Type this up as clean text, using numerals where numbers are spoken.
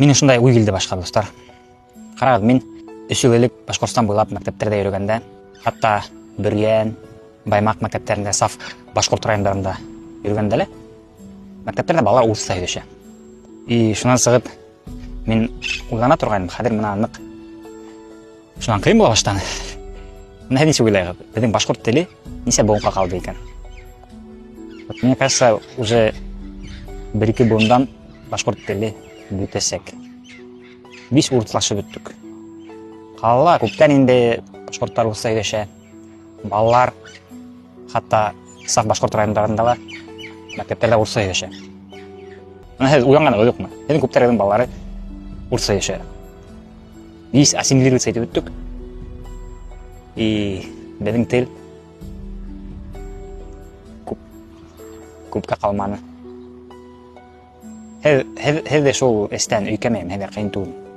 Минең шундай уй килде башҡа, дуҫтар. Ҡарағыҙ, мин 3 йыл элек Башҡортостан буйлап мәктәптәрҙә йөрөгәндә, хатта Бөрйән, Баймаҡ мәктәптәрендә, саф башҡорт райондарында йөрөгәндә лә, мәктәптәрҙә балалар урыҫса һөйләшә. И шунан сығып, мин уйлана торғайным, хәҙер бына ныҡ шунан ҡыйын була башланы. Бына һеҙ нисек уйлайһығыҙ? Беҙҙең башҡорт теле нисә быуынға ҡалды икән? Вот мне кажется, уже бер-ике быуындан башҡорт теле бөтәсәк. Биш урыҫлашып бөттөк. Ҡалала күптән инде башҡорттар урыҫса һөйләшә. Балалар хатта саф башҡорт райондарында ла мәктәптәрҙә урыҫса һөйләшә. Бына һеҙ уйланғанығыҙ юҡмы? Һеҙҙең күптәрегеҙҙең балалары урыҫса һөйләшә. Весь ассимилироваться итеп бөттөк. И беҙҙең тел күп күпкә ҡалманы. Һеҙ һеҙ һеҙ ҙә шул эстән өйкәмәйем, һеҙгә ҡыйын түгел.